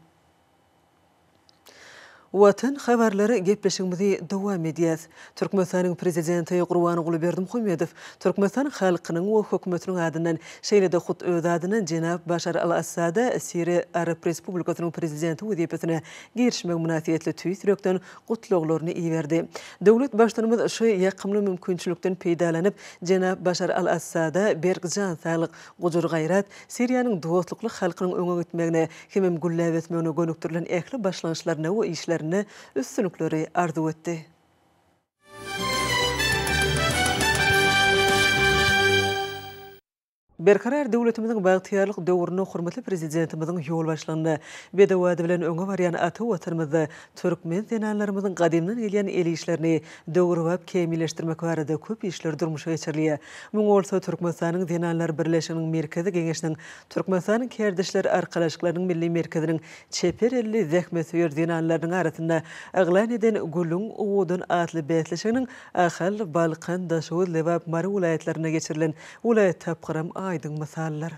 Watan habarlary gepleşigimizi dowam edýäs. Türkmenistanyň Prezidenti Gurbanguly Berdimuhamedow Türkmenistan halkynyň we hökümetiniň adyndan, şeýle-de hut öz adyndan jenap Başar al-Assada Siriýa Arap Respublikasynyň Prezidenti wezipesine girişmegi mynasybetli tüýs ýürekden gutlaglaryny iberdi. Döwlet Baştutanymyz şu ýakymly mümkinçilikden peýdalanyp, jenap Başar al-Assada berk jan saglyk, gujur-gaýrat, Siriýanyň dostlukly halkynyň öňe gitmegine hemem gülläp ösmegine gönükdirilen ähli başlangyçlarynda we işlerinde üstünlikleri arzuw etdi. Berkarar döwletimiziň bagtyýarlyk döwründe hormatly Prezidentimiziň ýolbaşçylygynda bedew ady bilen öňe barýan ata Watanymyzda türkmen zenanlarymyzyň gadymdan gelýän el işlerini döwrebap kämilleşdirmek barada köp işler durmuşa geçirilýär. Muňa bolsa Türkmenistanyň Zenanlar birleşiginiň Merkezi Geňeşiniň, Türkmenistanyň Kärdeşler arkalaşyklarynyň Milli merkeziniň çeper elli zähmetsöýer zenanlarynyň arasynda yglan eden Gülüň owadan atly bäsleşiginiň Ahal, Balkan, Daşoguz, Lebap, Mary welaýatlarynda geçirilen welaýat tapgyram aýdyň mysaldyr.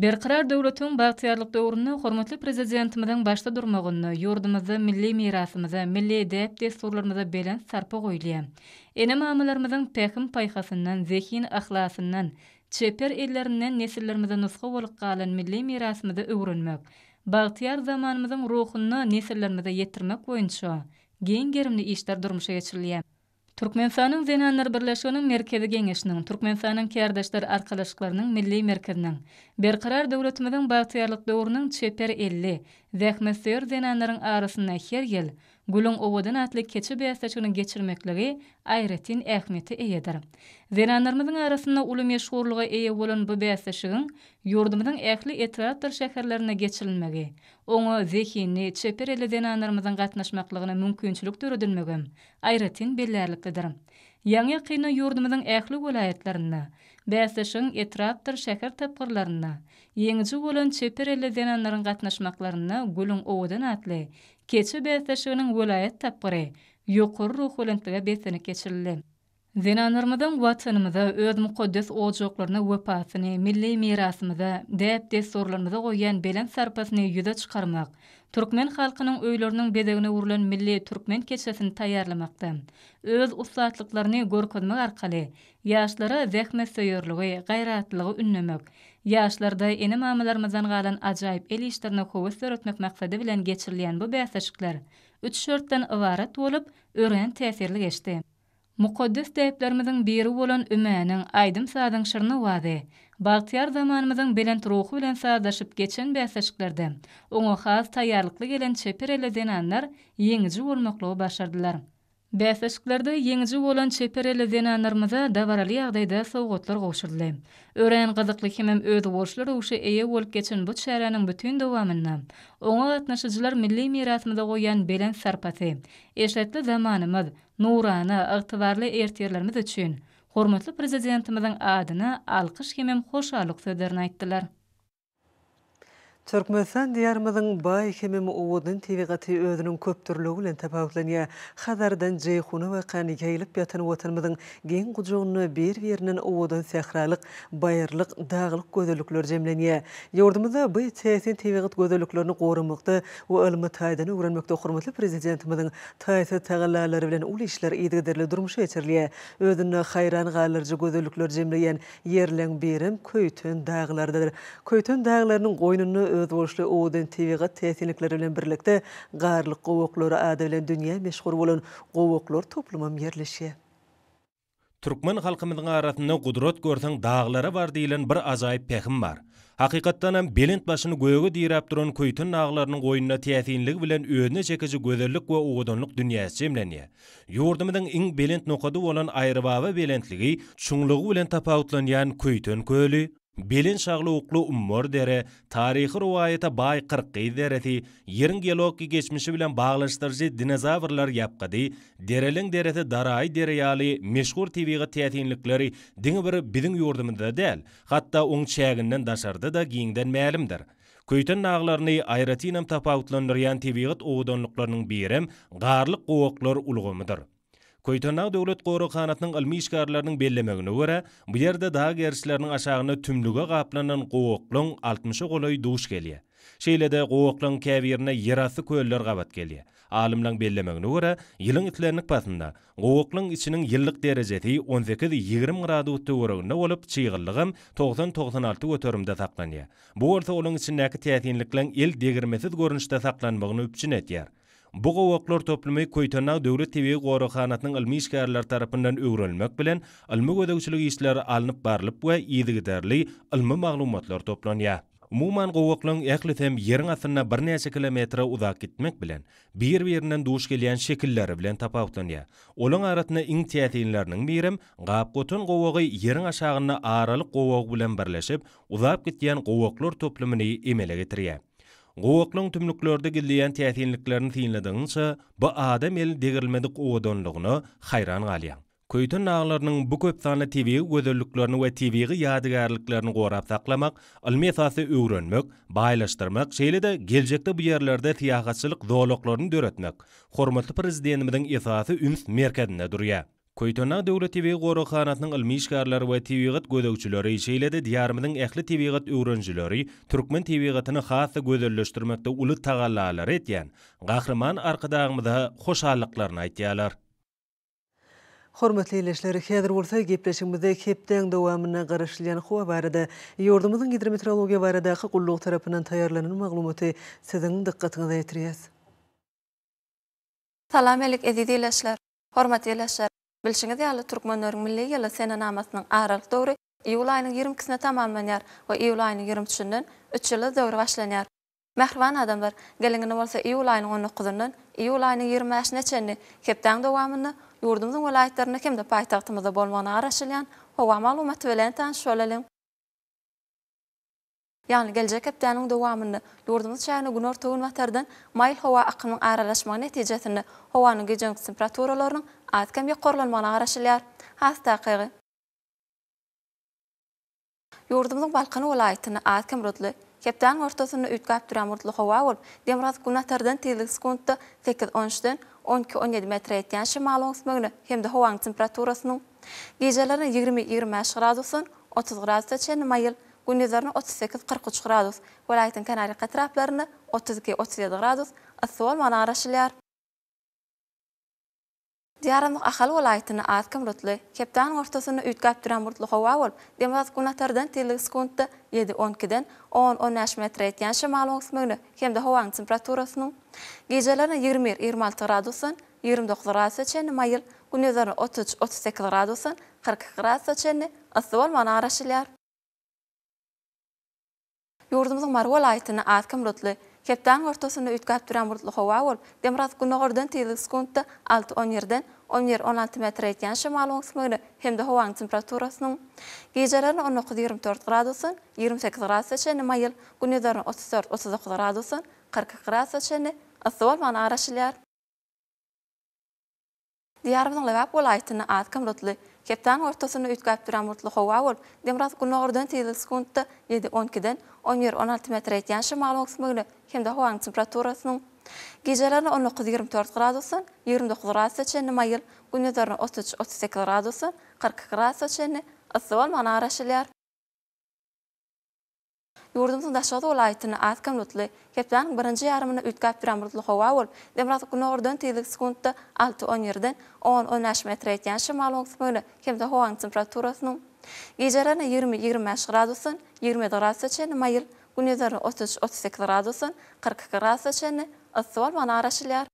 Berkarar döwletiň bagtyýarlyk döwründe hormatly Prezidentimiziň başda durmagynda ýurdumyzda milli mirasymyza, milli däp-dessurlarymyza belent sarpa goýulýar. Ene-mamalarymyzyň pähim-paýhasyndan, zehin-yhlasyndan, çeper ellerinden nesillerimize nusga bolup galan milli mirasymyzy öwrenmek, bagtyýar zamanymyzyň ruhuny nesillerimize ýetirmek boýunça giň gerimli işler durmuşa geçirilýär. Türkmenistanyň Zenanlar birleşiginiň Merkezi Geňeşiniň, Türkmenistanyň Kärdeşler arkalaşyklarynyň Milli merkeziniň, Berkarar döwletimiziň bagtyýarlyk döwrüniň çeper elli, zähmetsöýer zenanlaryň arasynda her ýyl Gülüň owadan atly keçe bäsleşiginiň geçirmekligi aýratyn ähmiýete eýedir. Zenanlarymyzyň arasynda uly meşhurlyga eýe bolan bu bäsleşigiň ýurdumyzyň ähli etrapdyr şäherlerinde geçirilmegi, oňa zehinli, çeper elli zenanlarymyzyň gatnaşmaklygyna mümkinçilik döredilmegem aýratyn bellärliklidir. Ýaňy-ýakynda ýurdumyzyň ähli welaýatlarynda bäsleşigiň etrapdyr şäher tapgyrlarynda ýeňiji bolan çeper elli zenanlaryň gatnaşmaklarynda Gülüň owadan atly keçe bäsleşiginiň welaýat tapgyry ýokary ruhubelentlige beslenip geçirildi. Zenanlarymyzyň Watanymyza, öz mukaddes ojaklaryna wepasyny, milli mirasymyza, däp-dessurlarymyza goýýan belent sarpasyny ýüze çykarmak, türkmen halkynyň öýleriniň bezegine öwrülen milli türkmen keçesini taýýarlamakda öz ussatlyklaryny görkezmek arkaly ýaşlara zähmetsöýerligi, gaýratlylygy ündemek, ýaşlarda ene-mamalarymyzdan galan ajaýyp el işlerine höwes döretmek maksady bilen geçirilýän bu bäsleşikler üç şertden ybarat bolup, örän täsirli geçdi. Mukaddes däplerimiziň biri bolan ümäniň, aýdym-sazyň şirin owazy, bagtyýar zamanymyzyň belent ruhy bilen sazlaşyp geçen bäsleşiklerde oňa has taýýarlykly gelen çeper elli zenanlar ýeňiji bolmaklygy başardylar. Bäsleşiklerde ýeňiji bolan çeper elli zenanlarymyza dabaraly ýagdaýda sowgatlar gowşuryldy. Örän gyzykly hemem özboluşly röwşe eýe bolup geçen bu çäräniň bütin dowamynda oňa gatnaşyjylar milli mirasymyza goýýan belent sarpasy, eşretli zamanymyz, Nurana, ygtybarly ertirlerimiz üçin hormatly Prezidentimiziň adyna alkyş hemem hoşallyk sözlerini aýtdylar. Türkmenistan Diýarymyzyň baý hemem owadan tebigaty özüniň köpdürlügi bilen tapawutlanýar. Hazardan Jeýhuna bakan ýaýylyp ýatan Watanymyzyň giň gujagynda bir-birinden owadan sähralyk, baýyrlyk, daglyk gözellikler jemlenýär. Ýurdumyzda bu täsin tebigat gözelliklerini goramakda we ylmy taýdan öwrenmekde hormatly Prezidentimiziň taýsyz tagallalary bilen uly işler yzygiderli durmuşa geçirilýär. Özünde haýran galdyryjy gözellikleri jemleýän ýerleň birem Köýten daglarydyr. Köýten daglarynyň goýnunda özboluşly owadan tebigat täsinlikleri bilen birlikde Garlyk gowaklary ady bilen dünýä meşhur bolan gowaklar toplumam ýerleşýär. Türkmen halkymyzyň arasynda Gudrat görseň daglara bar diýlen bir ajaýyp pähim bar. Hakykatdanam, belent başyny göge diräp duran Köýten daglarynyň goýnunda täsinligi bilen özüne çekiji gözellik we owadanlyk dünýäsi jemlenýär. Ýurdumyzyň iň belent nokady bolan Aýrybaba belentligi çuňlugy bilen tapawutlanýan Köýten köli, Belent şaglawukly Ummar dere, taryhy rowaýata baý Kyrkgyz deresi, Ýeriň geologiki geçmişi bilen baglanyşdyryjy dinozawrlar ýapgydy, Dereleň deresi Daraýy dere ýaly meşhur tebigat täsinlikleri diňe bir biziň ýurdumyzda däl, hatda oň çäginden daşarda-da giňden mälimdir. Köýten daglaryny aýratynam tapawutlandyrýan tebigat owadanlyklarynyň birem Garlyk gowaklar ulgamydyr. Köýtendag döwlet goraghanasynyň ylmy işgärleriniň bellemegine görä, bu ýerde dag gerişleriniň aşagynda tümlüge gaplanan gowaklaň altmyşa golaýy duş gelýär. Şeýle-de, gowaklaň käbirinde ýerasty köller gabat gelýär. Alymlaň bellemegine görä, ýylyň islendik paslynda gowaklaň içiniň ýyllyk derejesi 18-20 gradus töwereginde bolup, çygyllygam 90-96 göterimde saklanýar. Bu bolsa olaň içindäki täsinlikleň el degirmesiz görnüşde saklanmagyny üpjün edýär. Bu gowaklar toplumy Köýtendag döwlet tebigy goraghanasynyň ylmy işgärleri tarapyndan öwrenilmek bilen, ylmy gözegçilik işleri alnyp barlyp we yzygiderli ylmy maglumatlar toplanýar. Umuman gowaklaryň ählisem ýeriň astynda birnäçe kilometre uzap gitmek bilen, bir-birinden duş gelýän şekilleri bilen tapawutlanýar. Olaň arasynda iň täsinleriniň birem Gapgotan gowagy ýeriň aşagynda aralyk gowagy bilen birleşip, uzap gitýän gowaklar toplumyny emele getirýär. Gowaklaryň tümlüklerde gizleýän täsinliklerini synladygyňça, bu adam eli degrilmedik owadanlygyna haýran galýaň. Köýten daglarynyň bu köpsanly tebigy gözelliklerini we tebigy ýadygärliklerini gorap saklamak, ylmy esasda öwrenmek, baýlaşdyrmak, şeýle-de geljekde bu ýerlerde syýahatçylyk zolaklaryny döretmek hormatly Prezidentimiziň esasy üns merkezinde durýar. Köýtendag döwlet tebigy goraghanasynyň ylmy işgärleri we tebigat gözegçileri, şeýle-de Diýarymyzyň ähli tebigat öwrenijileri türkmen tebigatyny has-da gözelleşdirmekde uly tagallalary edýän Gahryman Arkadagymyza hoşallyklaryny aýtýarlar. Hormatly ildeşler, häzir bolsa gepleşigimizde hepdäň dowamynda garaşylýan howa barada ýurdumyzyň Gidrometeorologiýa baradaky gullugy tarapyndan taýýarlanan maglumaty siziň dykgatyňyza ýetirýäs. Salam elik eziz ildeşler! Hormatly ildeşler! Bilşiňiz ýaly türkmenleriň milli ýyly senenamasynyň aralyk döwri iýul aýynyň 20 ikisine tamamlanýar we iýul aýynyň 23 üçünden üç ýyldyz döwri başlanýar. Mähriban adamlar, geliň indi bolsa iýul aýynyň on dokuzyndan iýul aýynyň 25 bäşine çenli hepdäň dowamynda ýurdumyzyň welaýatlarynda hem-de paýtagtymyzda bolmagyna garaşylýan howa maglumaty bilen tanyş bolalyň. Ýagny geljek hepdäniň dowamynda ýurdumyz çägine günorta-günbatardan maýyl howa akymynyň aralaşmagy netijesinde howanyň gije-gündizki temperaturalarynyň az-kem ýokarlanmagyna garaşylýar. Has takygy. Ýurdumyzyň Balkan welaýatynda az-kem bulutly, hepdäniň ortasynda üýtgäp durýan bulutly howa bolup, demirgazyk-günbatardan tizligi sekuntda sekiz, on üçden on iki, on ýedi metre ýetýän şemalyň ösmegine hem-de howanyň temperaturasynyň gijelerine 20, 25 gradusdan 30 gradusa çenli maýyl, gündizlerine 38, 43 gradus, welaýatyň kenarýaka etraplarynda 32, 37 gradus yssy bolmagyna garaşylýar. Diýarymyz Ahal welaýatynda az-kem bulutly, hepdäniň ortasynda üýtgäp durýan bulutly howa bolup, demirgazyk-günbatardan tizligi sekuntda ýedi, on ikiden on, on bäş metre ýetýän şemalyň öwüsmegine hem-de howanyň temperaturasynyň gijelerine 21, 26 gradusdan 29 gradusa çenli maýyl, gündizlerine 33, 38 gradusdan 42 gradusa çenli yssy bolmagyna garaşylýar. Ýurdumyzyň Mary welaýatynda az-kem bulutly, hepdäniň ortasynda üýtgäp durýan bulutly howa bolup, demirgazyk-gündogardan tizligi sekuntda alty, on ýerden on bir, on alty metre ýetýän şemalyň öwüsmegine hem-de howanyň temperaturasynyň gijelerine on dokuz, 24 gradusdan 28 gradusa çenli maýyl, gündizlerine 34, 39 gradusdan 42 gradusa çenli yssy bolmagyna garaşylýar. Diýarymyzyň Lebap welaýatynda az-kem bulutly, hepdäniň ortasynda üýtgäp durýan bulutly howa bolup, demirgazyk-gündogardan tizligi sekuntda ýedi, on ikiden on bir, on alty metre ýetýän şemalyň öwüsmegine hem-de howanyň temperaturasynyň gijelerine on dokuz, 24 gradusdan 29 gradusa çenli maýyl, gündizlerine 33, 38 gradusdan 42 gradusa çenli yssy bolmagyna garaşylýar. Ýurdumyzyň Daşoguz welaýatynda az-kem bulutly, hepdäniň birinji ýarymynda üýtgäp durýan bulutly howa bolup, demirgazyk-gündogardan tizligi sekuntda alty, on ýerden on, on bäş metre ýetýän şemalyň öwüsmegine hem-de howanyň temperaturasynyň gijelerine 20, 25 gradusdan 27 gradusa çenli maýyl, gündizlerine 33, 38 gradusdan 42 gradusa çenli yssy bolmagyna garaşylýar.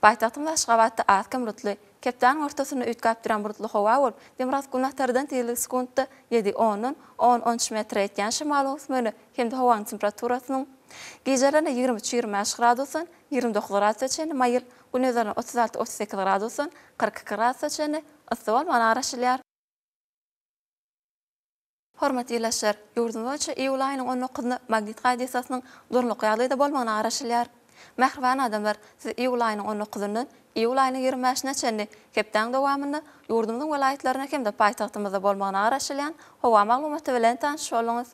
Paýtagtymyz Aşgabatda az-kem bulutly, hepdäniň ortasynda üýtgäp durýan bulutly howa bolup, demirgazyk-günbatardan tizligi sekuntda ýedi, ondan on, on üç metre ýetýän şemalyň öwüsmegine hem-de howanyň temperaturasynyň gijelerine 23, 25 gradusdan 29 gradusa çenli maýyl, gündizlerine 36, 38 gradusdan 42 gradusa çenli yssy bolmagyna garaşylýar. Hormatly ildeşler! Ýurdumyz boýunça iýul aýynyň on dokuzynda magnit hadysasynyň durnukly ýagdaýda bolmagyna garaşylýar. Mähriban adamlar, siz iýul aýynyň on dokuzyndan iýul aýynyň 25 bäşine çenli hepdäň dowamynda ýurdumyzyň welaýatlarynda hem-de paýtagtymyzda bolmagyna garaşylýan howa maglumaty bilen tanyş bolduňyz.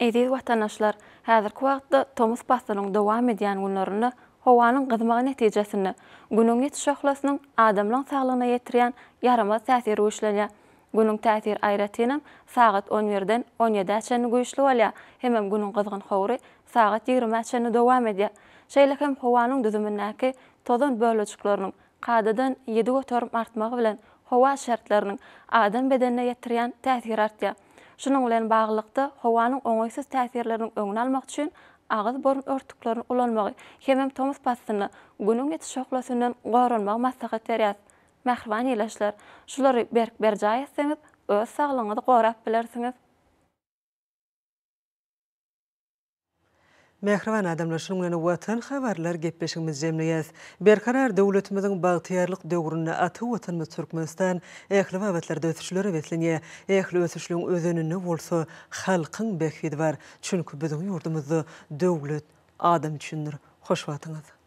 Eziz watandaşlar, häzirki wagtda tomus paslynyň dowam edýän günlerinde howanyň gyzmagy netijesinde Günüň ýiti şöhlesiniň adamlaryň saglygyna ýetirýän ýaramaz täsiri güýçlenýär. Günüň täsiri aýratynam sagat on birden on ýedä çenli güýçli bolýar hemem Günüň gyzgyn howry sagat ýigrimä çenli dowam edýär. Şeýle hem howanyň düzümindäki tozan bölejikleriniň Kadadan 7% artmagy bilen howa şertleriniň adam bedenine ýetirýän täsiri artýar. Şunuň bilen baglylykda, howanyň oňaýsyz täsirleriniň öňüni almak üçin agyz-burun örtüklerini ulanmagy hemem tomus paslynda Günüň ýiti şöhlesinden goranmagy maslahat berýäris. Mähriban ildeşler, şulary berk berjaý etseňiz, öz saglygyňyzy gorap bilersiňiz. Mähriban adamlar, şunuň bilen Watan habarlar gepleşigimizi jemleýäs. Berkarar döwletimiziň bagtyýarlyk döwründe ata Watanymyz Türkmenistan ähli babatlarda ösüşlere beslenýär. Ähli ösüşligiň özeninde bolsa halkyň bähbidi bar. Çünki biziň ýurdumyzda döwlet adam üçindir. Hoş wagtyňyz!